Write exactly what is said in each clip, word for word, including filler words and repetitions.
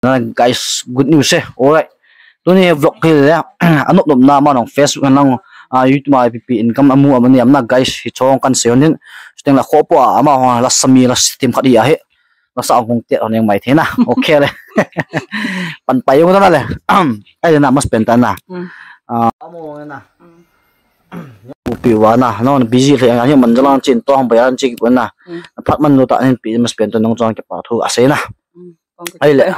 Na guys, good news eh. Alright. Tuni vlog hi le, anop nop na ma nong Facebook na nong, ah, YouTube ma ipi pi income amu amani am na guys, hi chong kan se hon hin. Suteng la kho po a, ama ho la sami la system khat hi ahi. La sa hong te hon mai the na. Okay le. Pan pai yung na le. Ai na mas pen ta na. Mm. Ah, amo na. Mm. Pi wa na, no busy le, ani man jalan chin to hong bayan chi ko na. Mm. Phat man lo ta hin pi mas pen to nong chong ke pa thu ase na. Mm. Ai le.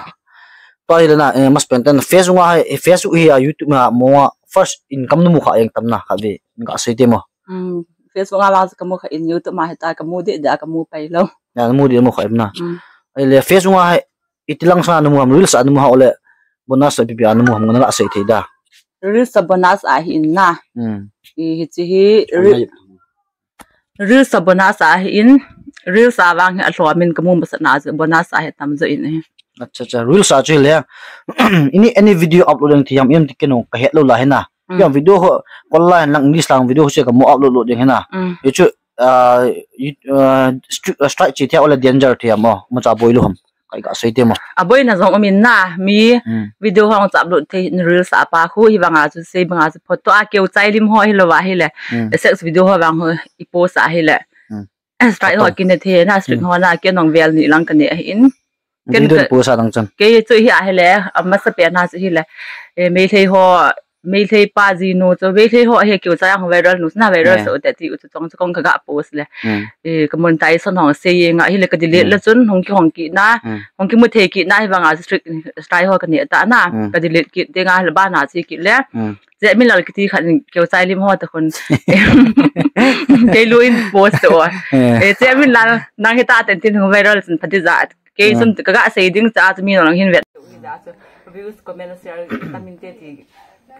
Pa hi le na, eh, mas pen ten Facebook a, eh, Facebook hi a YouTube ma mo a first income nu mu kha yang tam na kha ve. Ka sei te mo. Mm. Facebook a la ka mu kha in YouTube ma hi ta ka mu de de ka mu pai lo. Ya mu de mo kha im na. Mm. Ai le Facebook a hi iti lang sa nu mu ham reels a nu mu ha ole bonus a pi pi a nu mu ham na la sei thei da. Reels a bonus a hi in na. Mm. I hi chi hi re- Reels a bonus a hi in, reels a vang hi alhom in ka mu masa na chu bonus a hi tam jo in hi. Acha, acha, reels a chu le. Ini any video upload ding thiam em ti keno ka het lo la hi na. Mm. Yang video ho, online lang English lang video ho che ka mu upload lo ding hi na. Mm. Hi chu, ah, you, ah, stri-, ah, strike chi thia ole danger thia mo, mo cha boi lo ham. Kai ka sei te mo. A boina jong um in na, mi Mm. video hong chap lut thei in reels a pa khu hi banga chu sei banga chu photo a keu chai lim ho hi lo wa hi le. Mm. E sex video ho bang ho i post a hi le. Mm. Strike ho Photo. Kine thei na, strike Mm. ho na ke nong vel ni lang ka ne a hi in. Ken Video ka post a dang chun. Ke chu hi a hi le, a masa pe na chu hi le. E mei thei ho Meitei pa jinu chu, Meitei ho hi keu chai ang viral nu, na viral Eh. So te ti u chu chong chu kong ka ga post le. Hmm. Eh, ka monetization hong sei nga hi le ka delete Hmm. le chun hong ki hong ki na, Hmm. hong ki mu thei ki na hi vanga strict, style ho ka ne ta na, Hmm. ka delete ki te nga le ba na chi ki le. Hmm. Je mi lal ki ti khan keu chai lim ho ta khun. Kei lu in post o. Eh. Eh, je mi lal nang hi ta ten tin hong viral chun pha ti ja. Kei Hmm. chun ka ga sei ding cha chu mi nang hin vet. Views, comment, share, ta min te ti.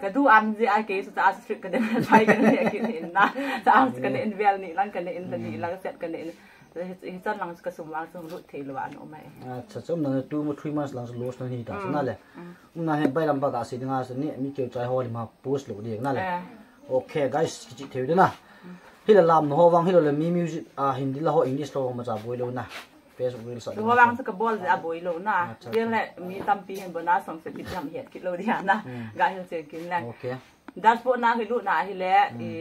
Ka du am je a kei chu cha chu strict ka dem pai ka ne ki ne in na. Cha chu ka ne in vel ni lang ka ne in ta ni lang set ka ne in. Hi chan lang chu ka sum vang chu lut thei lo an um ai. Acha, chom na two mo three months lang chu loss na ni ta chu na le. Mm. Um na he bai lam ba ka sei ding a chu ni mi keu chai ho lim ha post lo ding na le. Eh. Okay guys, kichi theu de na. Hi la lam no ho vang hi lo le mi music a Hindi la ho English lo ma cha boi lo na. Facebook reels a Ho vang chu ka bol je a boi lo na. Acha, Jen acha. Le mi tampi hin bonus song se kit jam het kit lo dia na. Hmm. Ga hil che kin le. Okay. Dashboard na hi lu na hi le Hmm. i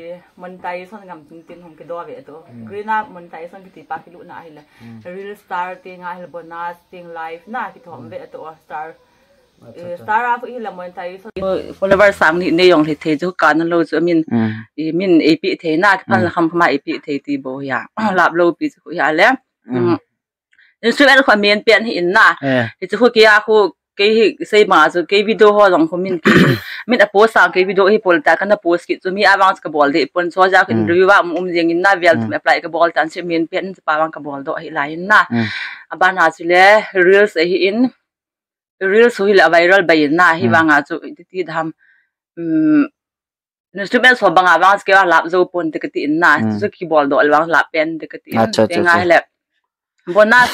monetization ngam tin tin hong ki do ve to. Hmm. Green a monetization ki ti pa ki lu na hi le. Hmm. Reel star ting a hi le bonus ting live na ki thom Hmm. ve to star. Acha, Eh, acha. Star a khu hi le monetization. Follower sang ni ne yong le the chu ka na lo chu min. Hmm. I min A P the na ki pan Hmm. la kham khama A P the ti bo ya. Lap lo pi chu ya le. Hmm. Hmm. Instrument kho main pen hi in na. Eh. Hi chu khu kia khu kei hi sei ma chu kei video ho jong khu min kei min a post sang kei video hi pol ta kana post ki chu mi a vang ka bol de pon so ja kin Hmm. review a um um jeng in na vel Hmm. thum apply ka bol tan se main pen pa vang ka bol do hi la in na. Hmm. A ba na chu le reels hi in reels hi le viral bai in na hi Hmm. vang a chu ti ti dham. Um, Instrument so banga vang ske lap jo pon te kati in na. Hmm. Chu ki bol do vang lap pen te kati in. Acha, acha, Te nga acha. Hi le. Bonus,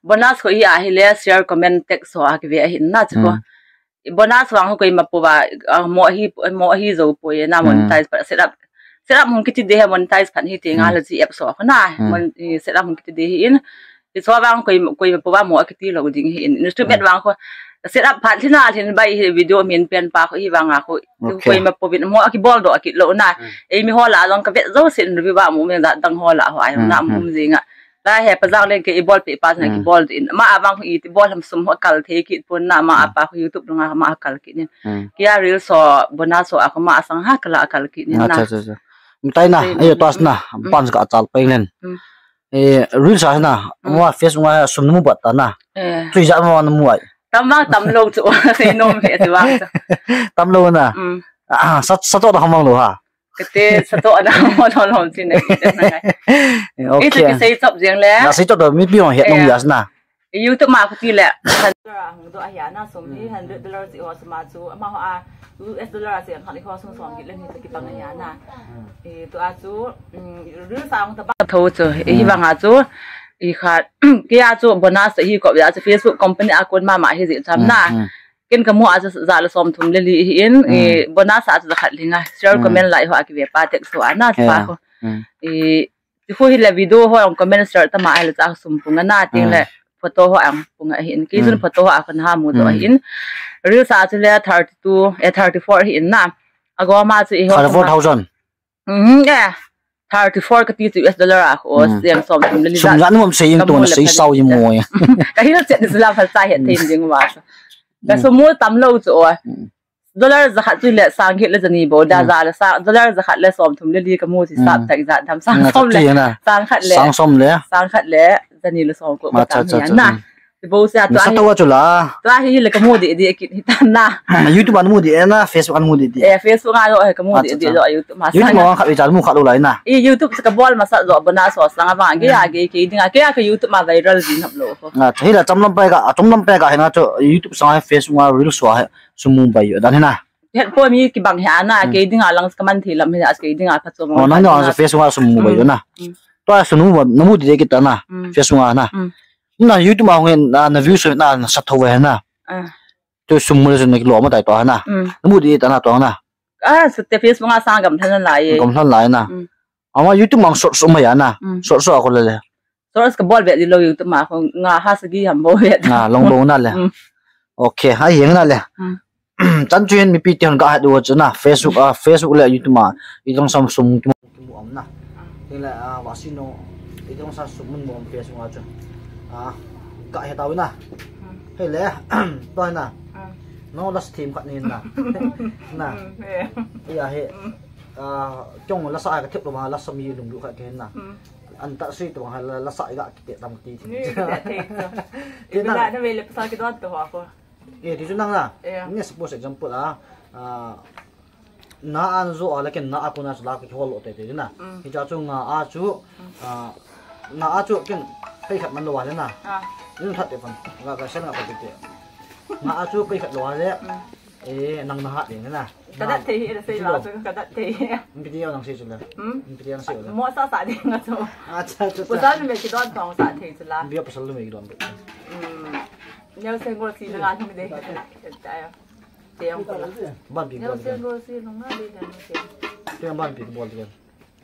bonus ho hi a hi le share comment text ho a ki ve a hi na chu ko. Hmm. Bonus vang ho koi ma po va, ah, mo hi, mo hi jo po ye na Hmm. monetize pa set up. Set up hung kiti de he monetize pan hi te nga Hmm. le ji app so ko na. Hmm. Mon, eh, set up hung kiti de hi in. Hi chu vang koi, koi ma po va mo a kiti lo ding hi in. Instrument Hmm. vang ko set up phat lhin a lhin bai hi video min pen pa ko hi vang a ko Okay. koi ma po vin mo a ki bol do a ki lo na. Hmm. Ei mi ho la jong ka vet jo sin review va mo min da dang ho la ho ai Hmm, na hmm. Mo jing a. La he pa jang leng ke i bol pe pa na ki Hmm. bol din. Ma a vang i ti bol ham sum ho kal the ki pon na ma a Hmm. pa ko YouTube dunga ma a kal ki ni. Hmm. Kia reel so bonus so a ko ma a sang ha kala kal ki ni na. Acha, acha, acha. Mtai na, Te ayo na. Tos na, Hmm. Pan ka chal peng len. Hmm. Eh, reels a na, Hmm. Mo Facebook a sum nu bat ta na. Eh. Tui ja mo na mo ai. Tam vang tam lo chu, sei nom he chu vang chu. Tam lo na. Hmm. Ah, sat, sat to da hamang lo ha. Kate sat to na mo lo lo chin ne. Eh, okay. Ito ki sei chop jeng le. Na sei chop do mi pi mo he nom Eh. Yas na. YouTube ma ko ti le. Hung do a hia na som hi hundred dollar chi o sum a chu. Ama ho a U S dollar a chi an khan i ho sum som ki le ni ta ki pang a hia na. Hmm. Eh, to a chu, mm, reel sang ta ba. Tho chu, eh, hi Hmm. vang a chu. I kha, kia chu bonus hi ko ya chu Facebook company a kon ma ma hi ji cham Hmm, na. Hmm. Ken ka mu a chu za le som thum le li hi in, Hmm. eh, bonus a chu za khat li nga. Share Hmm. comment like ho a ki ve pa text ho a na pa Yeah. ko. Hmm. Eh, Ti khu hi le video ho jong comment share ta ma hi le cha sum pung a na ting le Hmm. photo ho ang pung ahin. Kei chun photo ho a kon ha mu jo ahin. Reels a chu le thirty-two, eh, thirty-four ahin na. Agoma chu i ho thirty-four thousand. Mhm, eh. Thirty-four kati chu U S dollar a ko, siang som thum le li. Sum ja nu am sei ing tu na sei sao i mo. Ka hil chet ni sila phal cha het thei ding wa. Ka sum mu tam lo chu. Dollar jakhat chu le sang get le jani bo da ja le sang dollar jakhat le som thum le li ka mu si sap tak ja dam sang som le sang khat le sang som le sang khat le jani le som ko ka tam na. Bo sia tu sa to chu la. Tu hi le ka mu di di kit hi tan na. YouTube an mu di na, Facebook an mu di di. Eh, Facebook a lo ka mu di di lo YouTube ma. YouTube ma khat i cha mu khat lo lai na. I YouTube ka bol ma sa jo bona so sang a vang ge a ge ke ding a ke a ka YouTube ma viral din hap lo ko. Na hi la cham lam pai ka, cham lam pai ka hi na chu YouTube sang Facebook ma reel so he. Sum mu bai yo dan hina. Het po mi kibang he ana, kei dinga lang ka man thei lam he, as kei dinga pha chom. Oh, nang nang sa Facebook a sum mu bai yo na. To a sum mu na mu di de kita na. Facebook a na. Na YouTube a hung na, na view so na, na sa tho he na. To sum mu le sum na kilo ma tai to na. Na mu di ta na to na. Ah, sa te Facebook a sang gam than lai. Gam than lai na. Ama YouTube mang short short ma ya na. Short short a ko le le. Short ka bol ve di lo YouTube ma ko nga ha sagi ham bol ve. Nga long bo na le. Okay, ha yeng na le. Chan chu hin mipi te hon ga ha du chu na. Facebook a, Facebook le YouTube ma. I tong sam sum ki mu am na. Hi le a va si no. I tong sa sum mun mo Facebook a chu. A ga he ta na. Hi le. To na. No las team khat ni na. Na. Ya he. A, kyong la sa ka thep lo ma la sa mi lung lu kha ke na. An ta si to ha la, la sa ga ki te tam ti. Ni ki te te. Ke na na ve le pasal ki don to ha ko. Eh, ti chu nang na. Ni suppose example a, a, na an zo a la ken na a ko na la ki hol lo te te na. Hi cha chu nga a chu, a, na a chu ken pai khat man lo wa le na. Ni that te pan. Ga ga sen ga pa te. Nga a chu pai khat lo wa le. Eh, nang na hat ding na. Ka dat thei hi, na sei la chu ka dat thei hi. N P T L nang sei chu le. Hmm? N P T L nang sei le. Mo sa sa ding nga chu. Acha, acha, acha. Pasal me ki don tong sa thei chu la. Bia pasal me ki don. Hmm. Neo sen gol si na nga thung de. Te ang ko la. Ban pi bol. Neo sen gol si nung nga de na no se. Te ban pi bol de.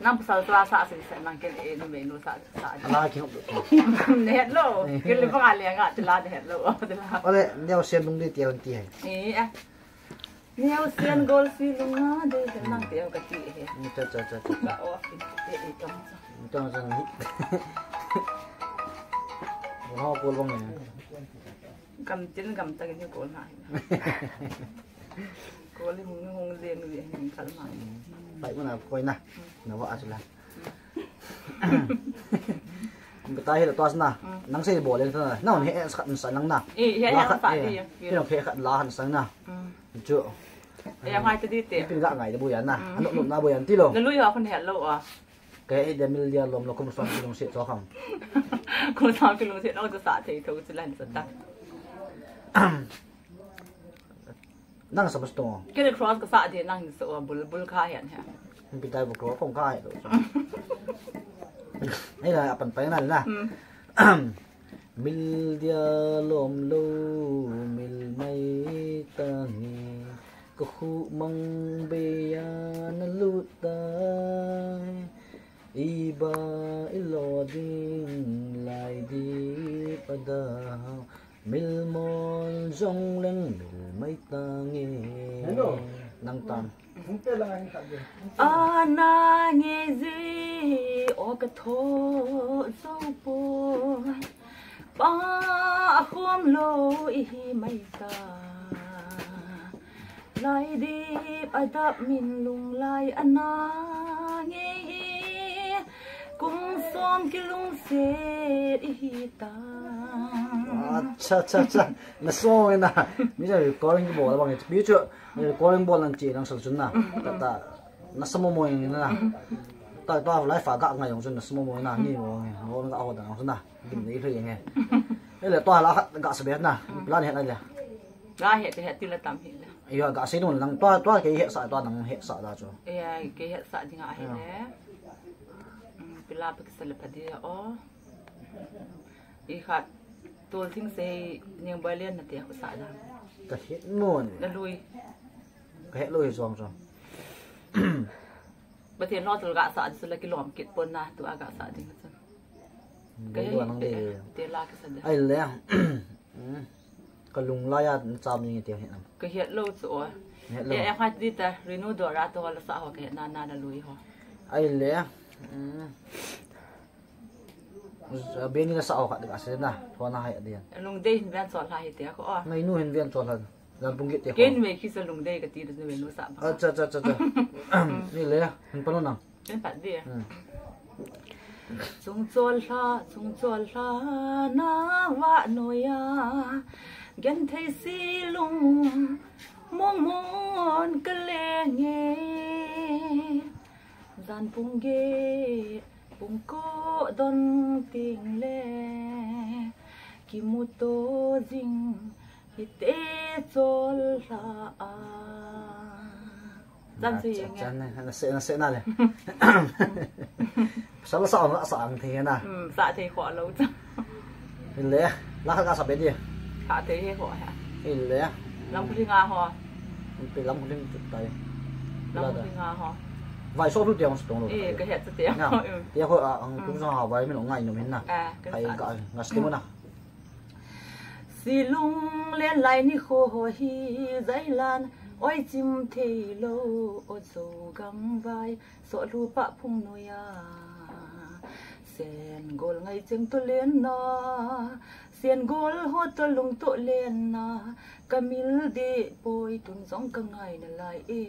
Nang pasal tu sa sa sa nang ken eh numei nu sa sa. Ala ki hop. Ne het lo. Ken le bang a le nga tila ne het lo. Tila. Ole, neo sen nung de ti hon ti hai. Eh, ah. Neo sen gol si nung nga de nang ti ka ti he. Ni cha cha cha cha. Oh, eh, eh, kam. Ni cha cha ni. Mo ho ko long ne. Gam tin gam ta ni ko na. Ko li hung hung le ni hung kal ma. Pai mana koi na. Na wa asla. Beta hi la tos na. Nang sei bol le na. Na he sa sa nang na. Eh, he he sa di. Ki no he khat la han sa na. Chu. Eh, ngai ta di te. Pin ga ngai de bu ya na. Ano no na bu ya ti lo. Na lui ha khun he lo a. Ka he de mil dia lom lo kum som ki lung se cho kham. Kum som ki lung se lo cho sa thei tho chu lan sa ta. Nang sa mas to. Ke de cross ka sa de nang sa wa bul bul kha hian ha. Pi tai bu cross kong kha hi lo. Ai la apan pai na la. Mil dia lom lo mil mai ta ni. Ka khu mang be ya na lu tai. Iba ilo ding lai di pada. Mil mon jong leng mil mai ta nge. Hello. Nang tam. Ana nge ji o ka tho zo po. Pa a khom lo i hi mai ta. Lai dip a dap min lung lai a na nge hi. Kum som ki lung set i hi ta. Acha, acha, acha. Na song na. Mi cha recording ki bol bang. Mi cha recording bol nan chi nang sal chun na. Ta ta. Na samo mo na. Ta ta live a ga ngai yong chun na samo mo na. Ni mo nge. Mo na ga ho da nang chun na. Gim nei hlei nge. Ele to la khat ga sa be na. Plan he na le. Ga he te he ti la tam he le. Yo ga sei nun lang to to ke he sa to nang he sa da chu. Ya ke he sa ding a he le. Pila pa kisa le pa di o. I khat tol thing sei ning ba len na te ko sa da. Ka he nun. Na lui. Ka he lui zong zong. Ba te no tol ga sa di su la ki lom kit pon na tu a ga sa ding sa. Ka he, nang de. Te la ka sa de. Ai le. Hmm. Ka lung laiya cham ni te he nam. Ka het lou chu o. Het lou. E, e, hat di ta, Renu Dora to la sa ho ka het na, na, na lui ho. Ai le. Hmm. Beni la sa ho ka de ka se na. Ho na hai de. Lungdei hin ven chol ha hi te ko o. Ngai nu hin ven chol ha. Jan pung git te ko. Ken me ki sa Lungdei ka ti de me nu sa ba. Acha, acha, acha, acha. Ni le, hin pa no na. Ken pa de. Hmm. Chung chol ha, chung chol ha na va noya. Gen thei si lung mong mon ka le nge. Jan pung git Pung ko don ting le, kimu to jing hite chol la a. Jan si yang ya. Chan, na se, na se na le. Sala sa ang, sa ang thei na. Hmm, sa thei ko lo cha. Ile, la ka sa be di. Ka te he ho ha. Ile. Lam kuli nga ho. Pe lam kuli tu tai. Lam kuli nga ho. Vai so tu tiang stong lo. Eh, ka he tu tiang. Na. Tiang ho ang tu sa ha vai min ngai no min na. Eh, ka sa. Ngas tu na. Silung le lai ni kho ho hi zailan oi chim thei lo o zo gam vai. Sohlu pa phung noya. Sen gol ngai cheng to len na. Sen gol ho to lung to len na. Ka mil de poi tun jong ka ngai na lai e.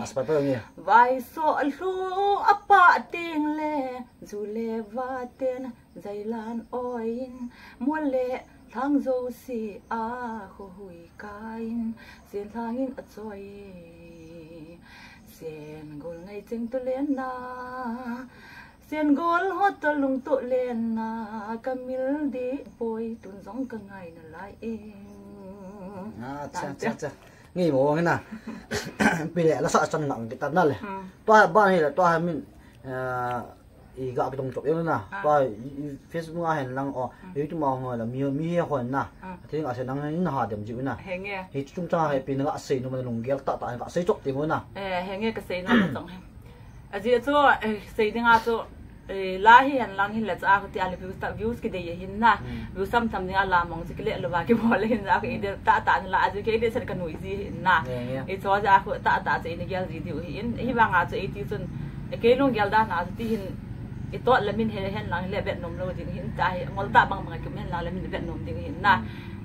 As pa pa nge. Vai sohlu a pa ting le. Ju le va ten. Zailan oin, mol le thang zo si a kho hui kain, sen thangin a choi. Sen gol ngai cheng to len na, sen gol ho to lung to len na, ka mil di poi tun jong ka ngai na lai e. Ah, cha, cha, cha. Ngi mo ngi na. Pi le la sa chang nang kita na le. Hmm. Tua ba ni le tua min, ah, I ga kidong chop jeng na. Ah. Tua i, i Facebook a hen lang o. Mm. YouTube a hung la mi, mi he hon na. Ah. Athi nga se nang hin ha dem jiu na. Henge. Hi chung cha he pi na ga sei nom na lunggel tah tah ga sei chop ti mo na. Eh, henge ka sei nom na chong he. Ajeh chu, eh, sei ding a chu, eh, la hi hen lang hin la cha ko ti a le views ta, views ki dei hin na. Mm. Views sam tam ding a la mong chi ki le lo ba ki bol hin ja ko i de tah tah la ajeh ki de sen ka nui ji hin na. Henge. I cho ja ko tah tah che ni gel ji diu hin. Hi vang a chu i ti chun Kei lunggel dan a, ti hin, i tot le min he, hen lang le vet nom lo ding hin, ta hi, ngol ta bang bang a kim hen lang le min vet nom ding hin na.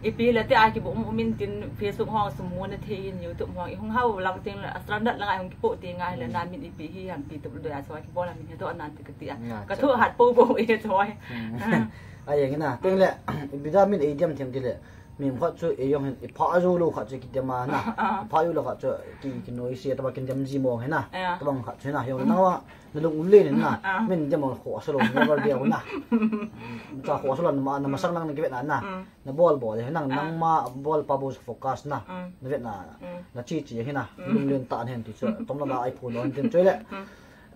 I pi le te a ki bu um um in tin Facebook hong sum mu na thei in YouTube hong i hung hau lang ting le, a standard lang a hung ki po ti ngai le na min i pi hi han pi tu do ya choi ki bol a min he to nan ti ka ti a. Ka thu hat po po e choi. A yang na, ting le, i bi da min e diam thiam ti le. Mi khat chu ei jong hin, i pha jou lou khat chu kidem a na. Ah, ah. I pha jou lou khat chu ki, ki noise, taba kidem ji mong hi na. Ah. Tabang khat chu hi na, jong na wa, na lung ule ni na. Ah. Min dem mong kho sa lou, never deu na. Cha kho sa lou, na ma, na masang nang na kivet na na. Mm. Na bol bol hi nang, ah, nang ma bol pa bu focus na. Mm. Na vet na, mm, na chi chi hi na. Mm. Lung len ta hen ti chu. Tom na ba ai phu non tin chu le. Mm.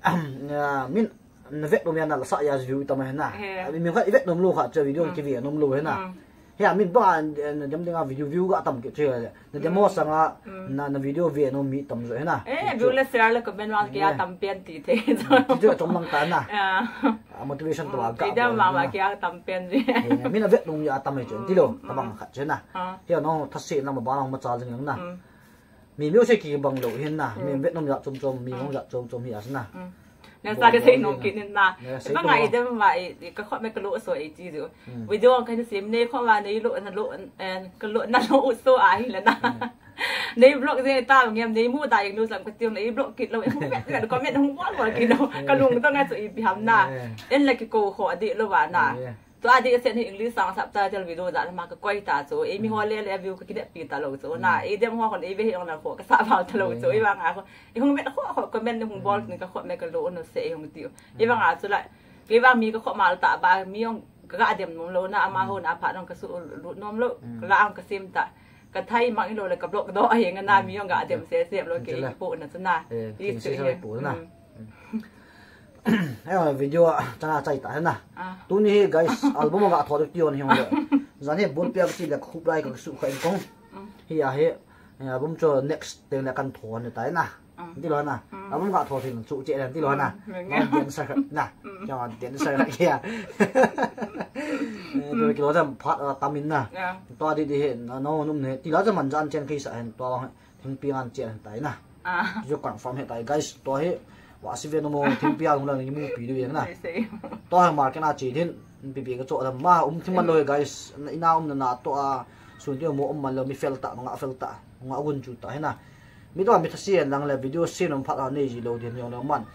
Ah, min na vet lou mi na la sa ya view ta ma hi na. He. Mi khat i vet nom lou khat chu video, mm, ki ve nom lou hi na. Mm. Hia, mi ba, eh, na dem dinga video view ga tam ki che le. Na dem ho sanga, mm, na, na video ve nom mi tam jo he na. Eh, view le share le comment vang kia tam pen ti the. Ti chu chom lang ta na. Ya. Ah, motivation to ga. Ti dem vang kia tam pen ji. Eh, mi na vet nom ya tam he chu. Ti lo, mm, tabang khat che na. Ah. Hia no, thase na ma ba ma chal jing na. Mm. Mi music kibang lou hin na, mi vet nom jat chom chom, mi mong jat chom chom hi a na. Nang sa ka sei nom kit nin na. Ba ngai dem ba i ka khop me ka lo so e ti jo. Video ka ni sim nei khop ba nei lo na lo, eh, ka lo na lo u so a hi la na. Nei block je ta ngem nei mu da ing lo sam ka ti nei block kit lo, hung vet ka comment hung bol bol kit lo. Ka lung to na chu i bi ham na. En la ki ko kho de lo ba na. Tua di sen hi English sang subtitle video da ma ka koi ta chu. Ei mi ho le le view ka kinet pi ta lo chu. Na, ei dem ho kon ei ve hi ong na kho ka sa val ta lo chu. Ei vang a kho. Ei hung met kho kho comment ni hung bol ni ka kho me ka lo no se ei hung ti. Ei vang a chu la. Ei vang mi ka kho mal ta ba mi ong ka ga dem nom lo na ama ho na pha nong ka su lut nom lo. Ka la ang ka sim ta. Ka thai mang i lo le ka block do a hi nga na mi ong ga dem se se lo ke ei po na chu na. Ei chu hi. Ayo, video a chana chai ta hena. Ah. Tuni hi guys, album a ga tho dek ti on hi hong le. Jan hi bol pia ka chi le khup lai ka su kha in kong. Mm. Hi a hi, eh, album chu next teng le kan tho ne ta na. Ti lou na. Album ga tho thei chu che ti lou na. Dancer na. Kya dancer kya. Tua kilo jam phat atam in na. Tua di di he na no num ne. Ti lou jam man jan chen kisa hen tua thingpi ngan chen tai na. Ju confirm he tai guys. Tua he wa si ve no mo thingpi ang lang ni mu pi di na. Tua he market na che din. Pi pi ka cho dam ma um thim man lou he guys. Ina um na na to a. Sun ti mo um man lou mi fel ta nga fel ta. Nga gun chu ta he na. Mi to mi thasi lang le video sin um phat a nei ji lou din yong lou man.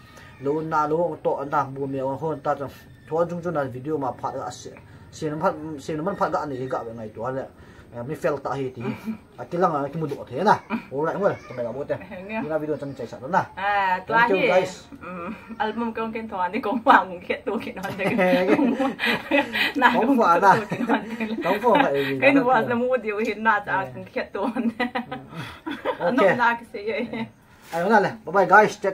Lou na lou to na bu mi hon ta. Thua jung jung na video ma phat ga se. Sin um phat sin um man phat ga nei ga ve ngai tua le. Mi fel ta hi ti. A kilang a kimu do the na. Alright ngol. Tua ga bo te. Ina video chan chai sa na. Thank you guys. Album kong ken thua ni kong pang khet tu kin on de. Na kong fa na. Kong fa na. Ken wa na mu diu hin na ta kong khet tu on. Okay. Na ki se ye. Ai na le. Bye bye guys. Check.